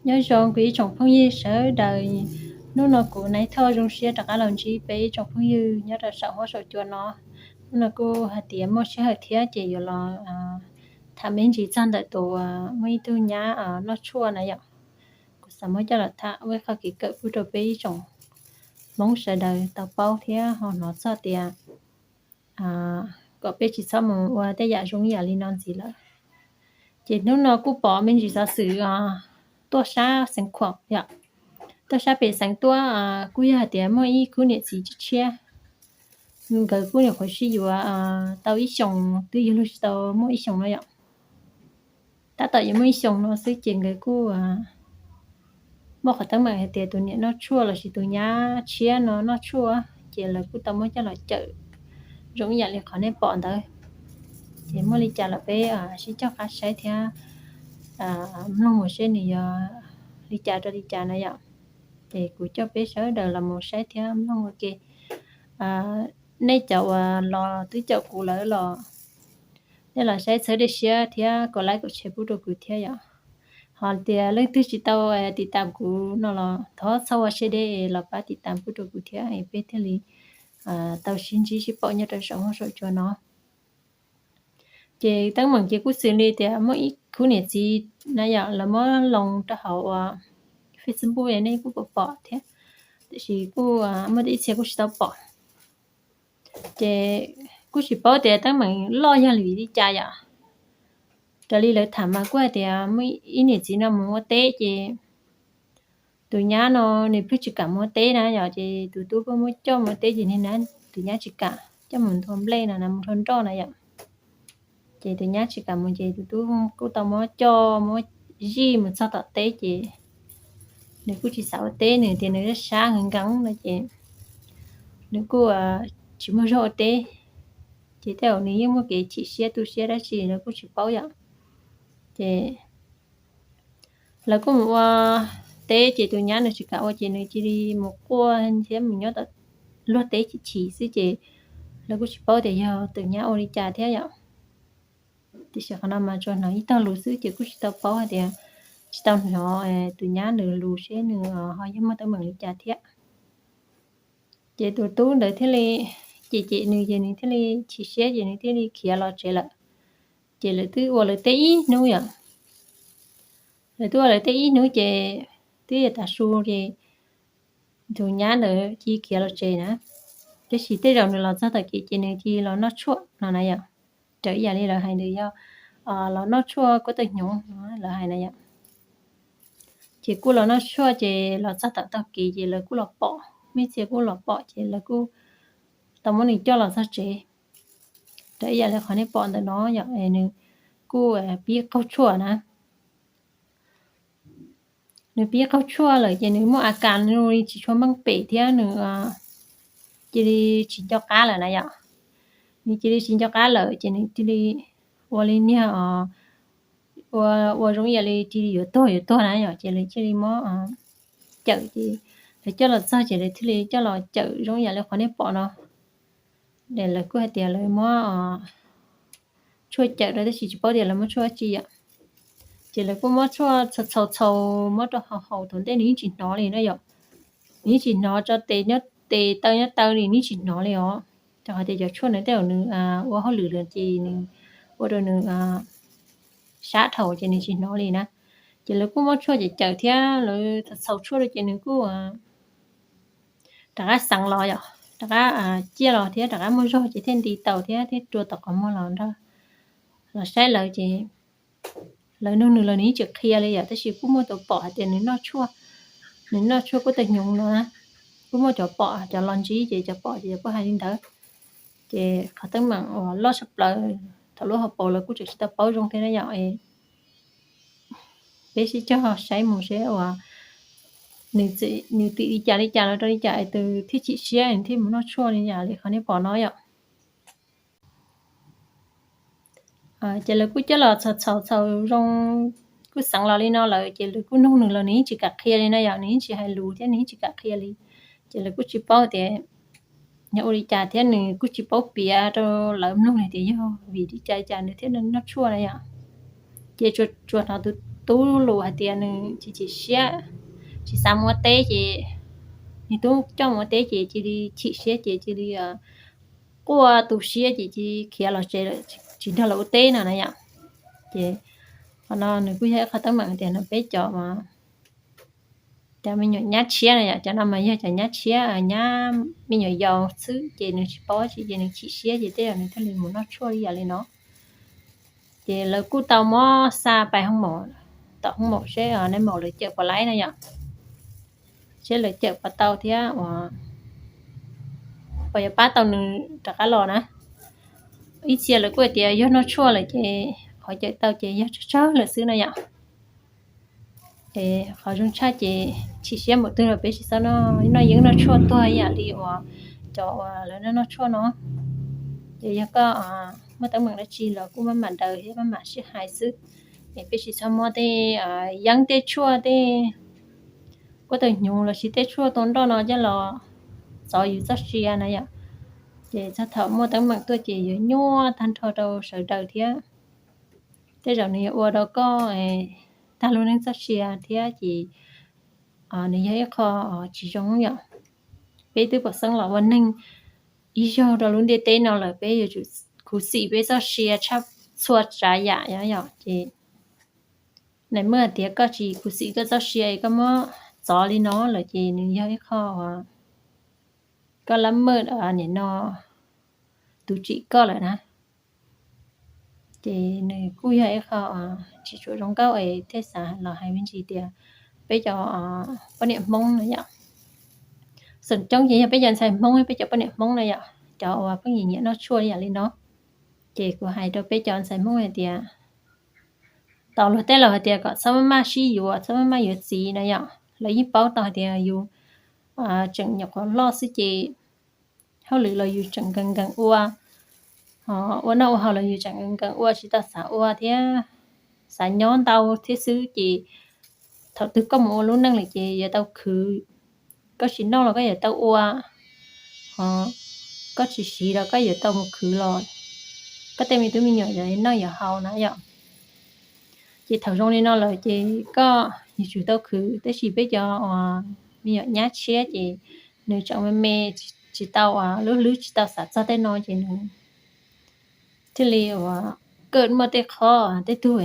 Nyob zoo kuv ib tsoom phooj ywg sawv daws, hnub no kuv Nai Thoj zoo siab rov qab los ntsib peb ib tsoom phooj ywg nyob rau saum huab saum cua no. Hnub no kuj hais tias muaj sij hawm thiab ces yuav los tham me ntsis txog ntawm tus muaj ib tug nyab noj tshuaj na yom. Kuv xav muab coj los tham ua ib qho kev kawm pub rau peb ib tsoom Hmoob sawv daws tau paub thiab ho hnov txog tias kom peb tsis txhob mus ua tej yam zoo ib yam li no ntxiv lawm. Ces hnub no kuj pom me ntsis xov xwm tuaj sab xeev Khuam yom, tuaj sab pem xeev tuaj, kuj yog hais tias muaj ib khub niam txiv tshiab tshiab, nkawd kuj nyuam qhuav sib yuav tau ib xyoos twb yuav luag tsis tau muaj ib xyoos no yom. Tab tom yuav muaj ib xyoos no xwb ces nkawd kuj muaj qhov teeb meem hais tias tus niam noj tshuaj lossis tus nyab tshiab no noj tshuaj, ces lawv kuj tau muab coj los cawm zoo ib yam li qhov nej pom ntawd. Ces muaj li cas los peb sib coj qab saib thiab mloog mus seb nws yuav li cas rau li cas na yom. Ces kuv coj peb sawv daws los mus saib thiab mloog ua ke. Nej cov uas los twb caum kuv lawm los nej los saib txhawb dej siab thiab kom like kom share pub rau kuv thiab yom. Ho tias leej twg tsis tau tiv tam kuv no los thov txhob ua siab deb los pab tiv tam pub rau kuv thiab es peb thiaj li tau sib ntsib sib pom nyob rau saum huab saum cua no. Ces teeb meem ces kuj xws li tias muaj ib khub niam txiv na yom, lawv muab loo rau hauv uas Facebook nej kuj pom pom thiab, tiam sis kuj muaj tej ib txhia kuj tsis tau pom. Ces kuj tsis paub tias teeb meem loj yog vim li cas yom. Raws li lawv tham mas kuj hais tias muaj ib niam txiv no mus ua teb ces tus nyab no nws pheej tsis kam mus ua teb na yom, ces tus tub pheej muab coj mus ua teb ces tus nyab tsis kam, coj mus nthua nplej no na, mus nrog nroj na yom. Ces tus nyab tsis kam mus ces tus tub kuj tau muab coj muab zij mus txog tom teb ces nws kuj tsis xav ua teb, nws tias nws sab nkees nkees no ces nws kuj tsis muaj zog ua teb. Ces tej zaum nws yeej muaj kev chim siab tu siab dab tsi lawv kuj tsis paub yom. Ces lawv kuj mus ua teb ces tus nyab nws tsis kam ua ces nws cia li mus quaj thiab mus nyob tom luag teb chim chim xwb ces lawv kuj tsis paub tias yog tus nyab ua li cas thiab yom. Tiam sis qhov no mas tsuas hnov ib tog lus xwb ces kuj tsis tau paub hais tias, tsis tau hnov tus nyab nws lus seb nws ho yog muaj teeb meem li cas thiab. Ces tus tub ntawd thiaj li cem cem nws ces nws thiaj li chim siab ces nws thiaj li khiav los tsev lawm. Ces lawv twb ua lawv teb ib hnub yom. Lawv twb ua lawv teb ib hnub ces twb yog tav su ces tus nyab ntawd cia li khiav los tsev na. Tab sis tej zaum nws los txog tom kev ces nws cia li los noj tshuaj no na yom. Raws ib yam li lawv hais ntawd yog los noj tshuaj kuab tawg hnyuv no lawv hais na yom. Ces kuj los noj tshuaj ces los txog tom tog kev ces lawv kuj los pom, muaj ib txhia kuj los pom ces lawv kuj tau muab nws coj los txog tsev. Raws ib yam li qhov nej pom ntawm no yom, nws kuj pib qaug tshuaj na. Nws pib qaug tshuaj lawm ces nws muaj a kas li tsis tshua meej pem thiab nws cia li tsis nco qab lawm na yom. Nws cia li tsis nco qab lawm ces nws cia li ua li niag ua, ua zoo ib yam li cia li yuav tuag yuav tuag na yom, ces lawv thiaj li muab cawm ces lawv coj los txog ces lawv thiaj li coj los cawm zoo ib yam li qhov nej pom no. Lawv kuj hais tias lawv muab tshuaj cawm rau tab sis tsis paub tias lawv muab tshuaj dab tsi yom. Ces lawv kuj muab tshuaj txhaus txhaus txhaus muab rau hauv haus thaum ntej nws yeej tsis hnov li na yom. Nws yeej tsis hnov tso tes nyob tes taw nyob taw li nws yeej tsis hnov li os. Rau qhov tias cov tshuaj nws tej zaum nws ua hauj lwm lawm ces nws ua rau nws sab dhau ces nws tsis hnov li na. Ces lawv kuj muab tshuaj cawm cawm thiab lawv txhaus txhaus tshuaj rau ces nws kuj rov qab xeev los yom, rov qab ciaj los thiab rov qab muaj zog ces thiaj nti taus thiab thiaj rua tom qhov muag los nrog los saib lawv ces lawv nug nws los nws yeej tsis qhia li yom, tab sis kuj muaj cov pom hais tias nws noj tshuaj, nws noj tshuaj kuab tawg hnyuv no na. Kuj muaj cov pom cov los ntsib ces cov pom ces cov kuj hais li ntawd. Ces qhov teeb meem uas loj tshaj plaws thaum lub hauv paus lawv kuj tseem tsis tau paub zoo thiab na yom. Peb sib cog saib mus seb uas nws twb li cas li cas los rau li cas es tus thiaj chim siab nws thiaj mus noj tshuaj li yam li qhov nej pom no yom. Ces lawv kuj coj los txhaus txhaus txhaus zoo, kuj xeev los li no lawm ces lawv kuj nug nws los nws yeej tsis kam qhia li na yom, nws yeej tsis hais lus thiab nws yeej tsis kam qhia li. Ces lawv kuj tsis paub tias yog ua li cas thiab nws kuj tsis paub piav rau lawv mloog li tias yog vim li cas li cas nws thiaj noj tshuaj na yom. Ces tsuas hnov tus tub lus hais tias nws tsis chim siab, tsis xav mus ua teb ces, nws tub coj mus ua teb ces cia li chim siab ces cia li quaj tu siab ces cia li khiav los tsev lawm, tsis nrog lawv ua teb no na yom. Ces qhov no nws kuj yog ib qho teeb meem tias no peb cov, cov me nyuam nyab tshiab na yom, cov no mas yog cov nyab tshiab, nyab me nyuam yaus xwb ces nws tsis paub tsi ces nws chim siab ces tej zaum nws thiaj li mus noj tshuaj li yam li no. Ces lawv kuj tau muab xa pais hoo maum, tom hoo maum seb nais maum lawv cawm puas laib na yom, seb lawv cawm puas tau thiab uas puas yuav pab tau nws rov qab los na. Ib txhia lawv kuj hais tias yog noj tshuaj lawm ces qhov cawm tau ces yog tsawg tsawg lawm xwb na yom. Es qhov zoo tshaj ces chim siab npaum twg los peb tsis txhob noj yeeb noj tshuaj tuag ib yam li uas cov uas lawv noj noj tshuaj no. Ces yog koj muaj teeb meem dab tsi los kuj maj mam daws thiab maj mam sib hais xwb. Es peb tsis txhob muab tej yeeb tej tshuaj tej kuab tawg hnyuv los sis tej tshuaj tua nroj no coj los txov yus txoj sia na yom. Ces txog thaum muaj teeb meem tuaj ces yuav nyuaj tag nrho rau sawv daws thiab. Tej zaum nws yuav ua rau koj tag lub neej txoj sia thiab ces nws yog ib qho tsis zoo yom. Peb twb pom xeeb los ua neeg ib zaug rau lub ntiaj teb no lawm, peb yuav tsum khuv xim peb txoj sia tshaj txhua tsav yam yom. Ces nais muaj tias koj tsis khuv xim koj txoj sia es koj muab txov li no lawm ces nws yog ib qho uas koj lab maj nim no tus tsim koj lawm na. Ces nws kuj yog ib qho tsis tshua zoo nkauj es thiaj xav los hais me ntsis tias peb cov poj niam Hmoob na yom, xeem coob ces yog peb cov ntxhais Hmoob, peb cov poj niam Hmoob na yom, cov uas pheej nyiam nyiam noj tshuaj li yam li no. Ces kuv hais rau peb cov ntxhais Hmoob hais tias, tau luag tej laus hais tias kom txhob maj maj sib yuav, txhob maj maj yuav txiv na yom. Lawv yeej paub tau hais tias yus tseem nyuam qhuav loj xwb ces hauj lwm los yus tseem nkees nkees ua, ho ua noj ua haus los yus tseem nkees nkees ua, tsis tau xav ua thiab, xav nyob ntau thiab xwb ces thaum twg koj mus ua lub neej lawm ces yuav tau khwv. Koj tsis noj los koj yuav tau ua, ho koj tsis siv los koj yuav tau mus khwv los koj tej me tub me nyuam yuav noj yuav haus na yom. Ces thaum zoo li no lawm ces koj yuav tsum tau khwv, tab sis peb cov uas me nyuam nyab tshiab ces nws tseem me me, tsis tau, lub hlwb tsis tau xav txog tej no ces nws thiaj li uas kawj muaj tej qhov tej tug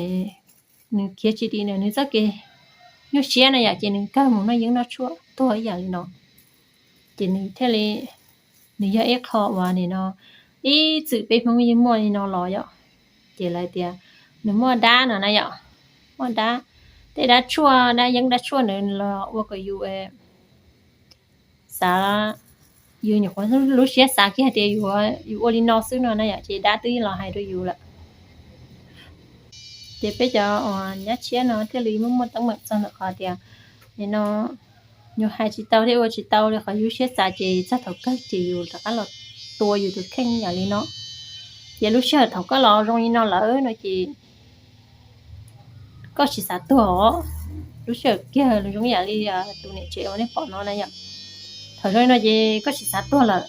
nws khiav tsis dim nws txoj kev nyuaj siab na yom, ces nws kawg mus noj yeeb noj tshuaj tuag ib yam li no. Ces nws thiaj li, nws yog ib qho uas nim no ib txwm peb Hmoob yeej muaj li no los yom. Ces lawv tias nws muaj dab no na yom, muaj dab, tej dab tshuaj dab yeeb dab tshuaj nws los ua kom yus xav, yus nyuam qhuav lub siab xav kiag tias yus ua li no xwb no na yom, ces dab twb los hais rau yus lawm. Ces peb cov uas nyab tshiab no thiaj li muaj muaj teeb meem txog ntawm qhov tias nim no yus hais tsis tau thiab ua tsis tau li qhov yus siab xav ces txog thaum kawg ces yus rov qab los tua yus tus kheej yam li no. Ces lub sij hawm thaum koj los zoo li no lawm no ces koj tsis xav tuag os. Lub sij hawm kiag zoo yam li tus niam tsev uas nej pom no na yom. Thaum zoo li no ces koj tsis xav tuag lawm,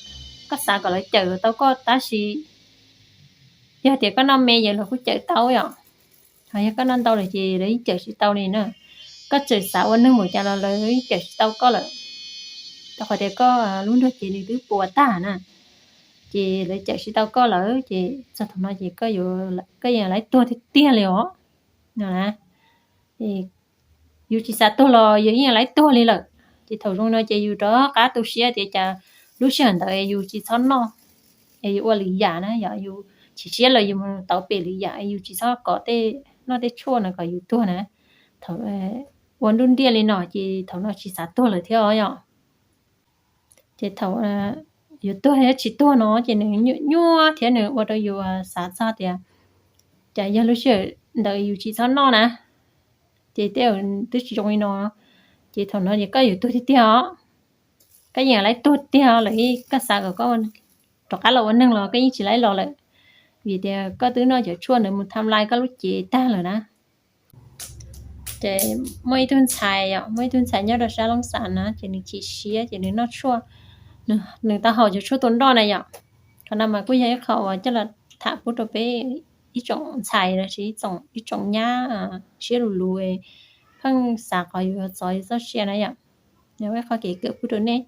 koj xav kom lawv cawm tau koj tab sis yog tias koj noj me ces lawv kuj cawm tau yom. Ho yog koj noj ntau lawm ces lawv yeej cawm tsis tau li na. Koj txawm xav ua neeg npaum cas los lawv yeej cawm tsis tau koj lawm, rau qhov tias koj lub nrog cev nws twb puas tag na. Ces lawv cawm tsis tau koj lawm ces txog thaum no ces koj yeej laiv tuag tiag tiag li os. Yus tsis xav tuag los yus yeej laiv tuag li lawm. Ces thaum zoo no ces yus rov qab tu siab tias cas lub sij hawm ntawd es yus tsis txhob noj, es yus ua lwm yam na yom, yus chim siab los yus mus tau pem lwm yam, yus tsis txhob kom tej noj tej tshuaj no kom yus tuag na. Thaum ua nruj nriaj li no ces thaum no tsis xav tuag lawm thiab os yom. Ces thaum yuav tuag thiab tsis tuag no ces nws nyuaj nyuaj thiab nws ua rau yus xav txog tias cas yog lub sij hawm ntawd yus tsis txhob noj na, ces tej twb tsis zoo li no, ces thaum no ces koj yuav tuag tiag tiag os. Koj yeej laiv tuag tiag lawm, koj xav kom koj rov qab los ua neeg los koj yeej tsis laiv los lawm, vim tias koj twb noj cov tshuaj ntawd mus tham lais koj lub cev tag lawm na. Ces muaj ib tug ntxhais, muaj ib tug ntxhais nyob rau sab Looj Xas na, ces nws chim siab ces nws noj tshuaj, nws tau haus cov tshuaj tua nroj na yom. Qhov no mas kuj yog ib qho uas coj los tham pub rau peb ib tsoom ntxhais los sis ib tsoom nyab siab luv luv, pheej xav qhov yuav txov txoj sia na yom. Yog ib qho kev kawm pub rau nej.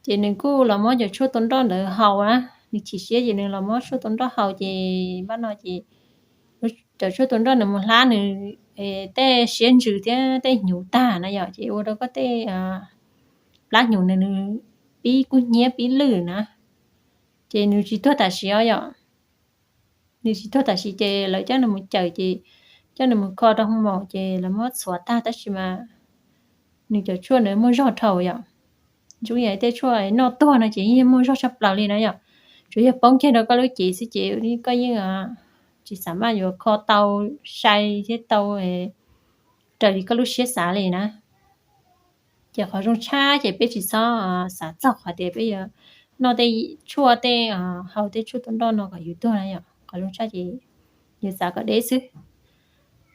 Ces nws kuj los muab cov tshuaj tua nroj ntawd haus na, nws chim siab ces nws los muab tshuaj tua nroj haus ces npaj no ces cov tshuaj tua nroj ntawd mus hlab nws tej siab ntsws thiab tej hnyuv tag na yom, ces ua rau koj tej plab hnyuv nws pib kub hnyiab pib lwj na. Ces nws tsis tuag tam sim os yom. Nws tsis tuag tam sim ces lawv coj nws mus cawm ces coj nws mus kho rau hoo maum ces lawv muab txhuav tag tab sis mas nws cov tshuaj ntawd muaj zog dhau yom. Zoo yam tej tshuaj noj tuag no ces yeej muaj zog tshaj plaws li na yom. Tsuas yog poob kiag rau koj lub cev xwb ces koj yeej tsis xav maj yuav kho tau sai thiab tau raws li koj lub siab xav li na. Ces qhov zoo tshaj ces peb tsis txhob xav txog qhov tias peb yuav noj tej tshuaj tej, haus tej tshuaj tua nroj no kom yus tuag na yom. Qhov zoo tshaj ces yus xav kom deb xwb.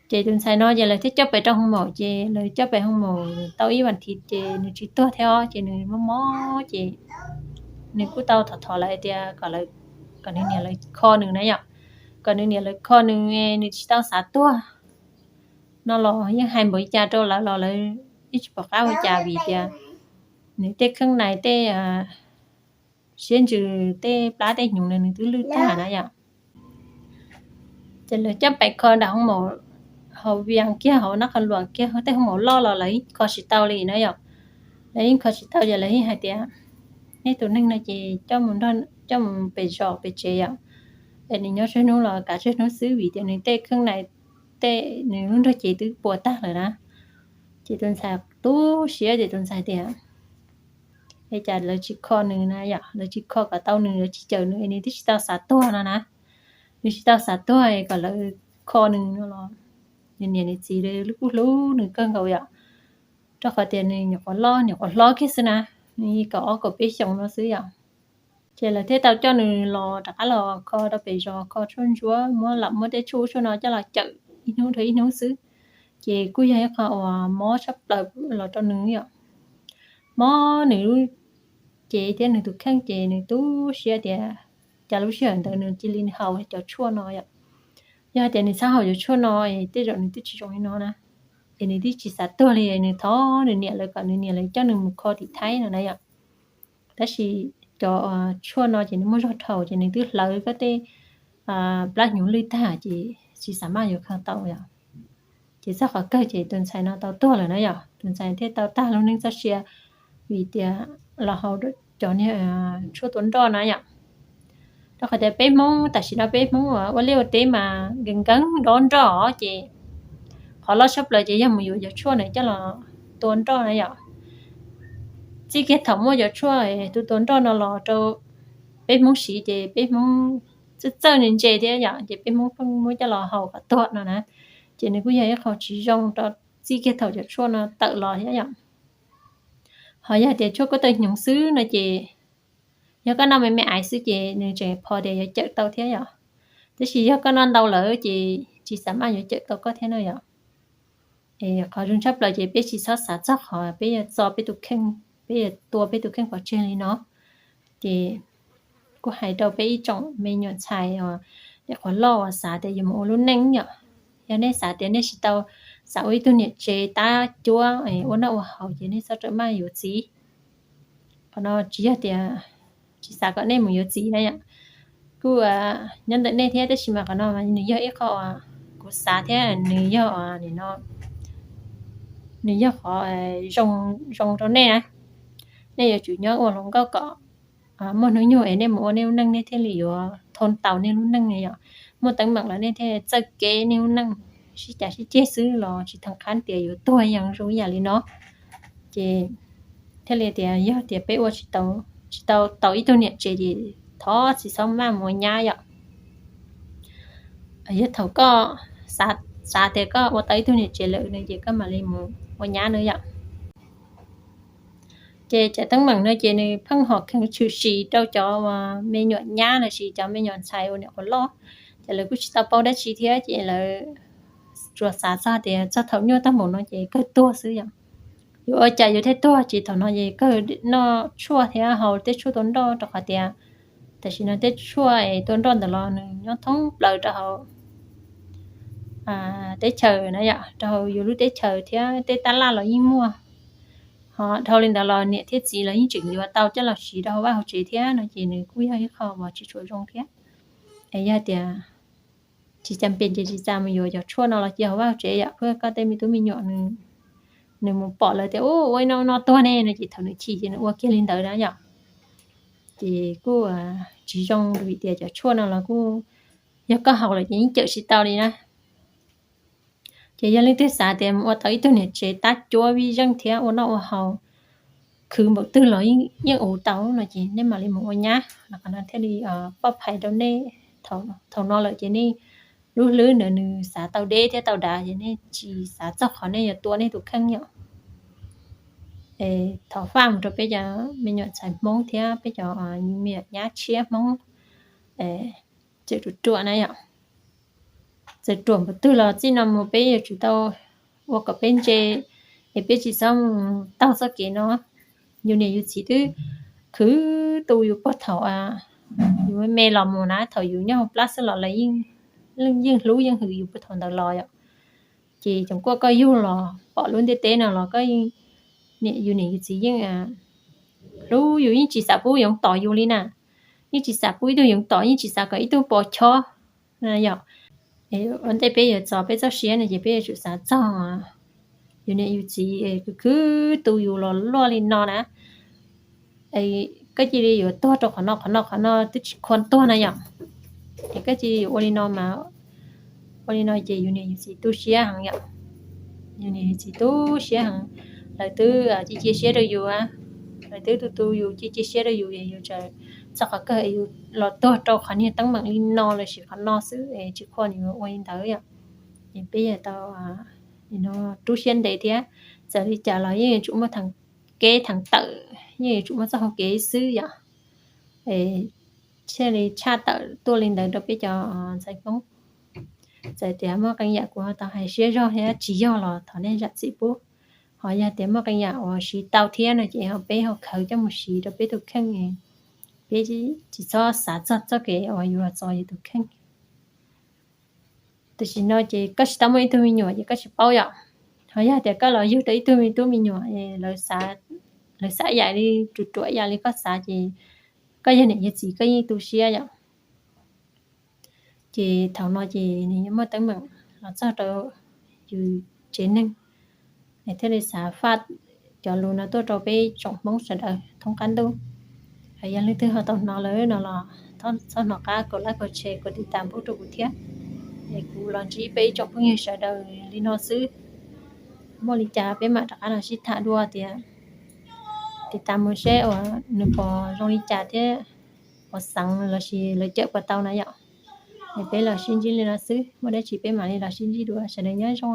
Ces tus ntxhais no ces lawv thiaj coj pem rau hoo maum ces lawv coj pem hoo maum tau ib vas thiv ces nws tsis tuag thiab os ces nws mob mob ces nws kuj tau thov thov lawv tias kom nws niam lawv kho nws na yom. Kom nws niam lawv kho nws, nws tsis tau xav tuag no los yeej hais npaum li cas rau lawv los lawv yeej tsis pom qab ua cas vim tias nws tej kheej nais tej siab ntsws tej plab tej hnyuv na nws twb lwj tag na yom. Ces lawv coj pem kho nram hoo maum, hauv Vias kiag hauv Nab Qhas Luam kiag tej hoo maum loj los lawv yeej kho tsis tau li na yom. Lawv yeej kho tsis tau ces lawv yeej hais tias nej tus neeg no ces coj mus pem zos pem tsev yom. Es nws nyob tsawg hnub los kav tsawg hnub xwb vim tias nws tej kheej nais tej nws lub nrog cev twb puas tag lawm na. Ces tus ntxhais tu siab ces tus ntxhais tias es cas lawv tsis kho nws na yom, lawv tsis kho kom tau nws, lawv tsis cawm nws es nws twb tsis tau xav tuag no na. Nws tsis tau xav tuag es kom lawv kho nws no los nws niam nws txiv lawv kuj hlub nws kawg nkaus yom. Rau qhov tias nws nyuam qhuav loj nyuam qhuav hlob kiag xwb na, nws kaum ob kaum peb xyoos no xwb yom. Ces lawv thiaj tau coj nws los rov qab los kho rau pem zos kho tshuaj ntsuab muab lam muab tej tshuaj ub tshuaj no coj los cawm ib hnub rau ib hnub xwb. Ces kuj yog ib qho uas mob tshaj plaws los rau nws yom. Mob nws lub cev thiab nws tus kheej ces nws tu siab tias cas lub sij hawm ntawd nws cia li haus cov tshuaj no yom. Yog hais tias nws txhob haus cov tshuaj no es tej zaum nws twb tsis zoo li no na. Es nws twb tsis xav tuag li, nws thov nws niam lawv kom nws niam lawv coj nws mus kho tim Thaib no na yom. Tab sis cov tshuaj no ces nws muaj zog dhau ces nws twb hlawv koj tej plab hnyuv lwj tag ces tsis xav maj yuav kho tau yom. Ces txog qhov kawg ces tus ntxhais no tau tuag lawm na yom, tus ntxhais thiaj tau tag lub neej txoj sia vim tias los haus cov niag tshuaj tua nroj na yom. Rau qhov tias peb Hmoob tam sim no peb Hmoob ua liaj ua teb mas nkees nkees dob nroj ces qhov loj tshaj plaws ces yog mus yuav cov tshuaj na coj los tua nroj na yom. Txij kiag thaum muaj cov tshuaj tua tua nroj no los rau peb Hmoob siv ces peb Hmoob txawj txawj ntse ntse thiab yom, ces peb Hmoob pheej muab coj los haus kom tuag no na. Ces nws kuj yog ib qho tsis zoo rau txij kiag thaum cov tshuaj no tawm los thiab yom. Ho yog tias tshuaj kub tawg hnyuv xwb no ces yog koj noj me me aiv xwb ces nws tseem pom tias yuav cawm tau thiab yom. Tab sis yog koj noj ntau lawm ces tsis xav maj yuav cawm tau koj thiab no yom. Es qhov zoo tshaj plaws ces peb tsis txhob xav txog qhov peb yuav txo peb tus kheej, peb yuav tua peb tus kheej pov tseg li no. Ces kuv hais rau peb ib tsoom me nyuam ntxhais uas nyuam qhuav loj uas xav tias yuav mus ua lub neej yom, yog nej xav tias nej tsis tau xav ua ib tug niam tsev tab cuab ua noj ua haus ces nej txhob rawm maj yuav txiv. Qhov no tsis yog tias tsis xav kom nej mus yuav txiv na yom, kuj nyob ntawm nej thiab, tab sis mas qhov no nws yog ib qho kuv xav thiab nws yog no, nws yog qhov zoo rau nej na. Nej yuav tsum nyob ua hluas nkauj kom muaj hnub nyoog es nej mus ua nej lub neej nej thiaj li yuav thoob taus nej lub neej yom. Muaj teeb meem los nej thiaj txawj kev nej lub neej, sib cav sib ceg xwb los tsis theem qhab tias yuav tuag yeej zoo ib yam li no. Ces thiaj li tias yog tias peb ua tsis tau tau ib tug niam tsev ces thov tsis txhob maj mus ua nyab yom. Yog thaum koj xav tias koj ua tau ib tug niam tsev lawm no ces koj mam li mus ua nyab na yom. Ces cov teeb meem no ces nws pheej ho kheev tshwm sim rau cov me nyuam nyab los sis cov me nyuam ntxhais uas nyuam qhuav loj, ces lawv kuj tsis tau paub dab tsi thiab ces lawv tsuas xav txog tias txog thaum nyuaj tag npaum no ces kawg tuag xwb yom. Yuav ua cas yuav thiaj tuag, ces thaum no ces kawg noj tshuaj thiab haus tej tshuaj tua nroj rau qhov tias tam sim no tej tshuaj tua nroj ntawd los nws nyob thoob plaws rau hauv teb chaws na yom, rau hauv yus lub teb chaws thiab tej tab laj los yeej muaj. Ho dhau li ntawd los niam thiab txiv los yeej tseem yuav tau coj los siv rau hauv vaj hauv tsev thiab no ces nws kuj yog ib qho uas tsis tshua zoo thiab. Es yog tias tsis cas pes ces tsis txav mus yuav cov tshuaj no los cia hauv vaj hauv tsev yom, ua koj tej me tub me nyuam nws mus pom lawv tias ua ib no no tuag ne no ces thaum nws chim ces nws ua kiag li ntawd na yom. Ces kuj tsis zoo vim tias cov tshuaj no los kuj yog koj haus lawm ces yeej cawm tsis tau li na. Ces yog leej twg xav tias mus ua tau ib tug niam tsev tab cuab vij zeej thiab ua noj ua haus khwv npaum twg los yeej ua tau no ces nej mam li mus ua nyab no, qhov no thiaj li poj phais rau nej. Thaum no lawm ces nej lub hlwb ntawd nws xav tau deb thiab tau dav ces nej tsis xav txog qhov nej yuav tua nej tus kheej yom. Thov faj mus rau peb cov me nyuam ntxhais Hmoob thiab peb cov me nyuam nyab tshiab Hmoob, txawm ruam ruam na yom, txawm ruam npaum twg los txij no mus peb yuav tsum tau ua kom peb ntse, es peb tsis txhob mus taug txoj kev no. Yus niam yus txiv twb khwv tu yus puag thaum yus me los mus na, thaum yus nyob hauv plab xwb los lawv yeej hlub yeej hwm yus puag thaum ntawd los yom. Ces tsoom kuaj koj yug los pom lub ntiaj teb no los koj niam, yus niam yus txiv yeej hlub yus, yeej tsis xav pub yoov tom yus li na. Yeej tsis xav pub ib tug yoov tom, yeej tsis xav kom ib tug pos chob na yom. Ua ntej peb yuav txo peb txoj sia no ces peb yuav tsum xav txog yus niam yus txiv khwv khwv tu yus los luaj li no na, koj cia li yuav tuag rau qhov no qhov no qhov no twb tsis khuam tuag na yom. Es koj cia li yuav ua li no mas, ua li no ces yus niam yus txiv tu siab heev yom. Yus niam yus txiv tu siab heev, lawv twb cia cia siab rau yus, lawv twb tu tu yus cia cia siab rau yus, yus txawm txog qhov kawg yus los tuag rau qhov niag teeb meem li no lossis qhov no xwb es tsis khuam yuav ua li ntawd yom. Es peb yuav tau rub siab ntev thiab, txawm li cas los yeej yuav tsum muaj theem kev theem tawm, yeej yuav tsum muaj txoj hau kev xwb yom. Thiaj li tshaj tawm tuaj li ntawd rau peb cov ntxhais Hmoob. Txawm tias muaj qee yam kuv ho tau hais siab zog thiab tsis yog los thov nej zam txim pub. Ho yog tias muaj qee yam uas siv tau thiab no ces ho peb ho khaws coj mus siv rau peb tus kheej, peb tsis txhob xav txog txoj kev uas yuav txo yus tus kheej. Tam sim no ces koj tsis tau muaj ib tug me nyuam ces koj tsis paub yom. Ho yog tias koj los yug tau ib tug me tub me nyuam, lawv xav yam li ruam ruam yam li koj xav ces koj yog niam yog txiv koj yeej tu siab yom. Ces thaum no ces nws yuav muaj teeb meem los txog rau yus tsev neeg, nws thiaj li xav faj cov lus no tuaj rau peb tsoom Hmoob sawv daws thoob qab ntuj. Yog leej twg ho tau hnov lawm no los txhob hnov qab kom like, kom share, kom tiv tam pub rau kuv thiab. Es kuv los ntsib peb ib tsoom phooj ywg sawv daws li no xwb. Muaj li cas peb mam rov qab los sib tham dua tias tiv tam mus seb uas nws puas zoo li cas thiab puas xeev lossis lawv cawm puas tau na yom. Es peb los sib ntsib li no xwb, muaj dab tsi peb mam li los sib ntsib dua, sawv daws nyob zoo.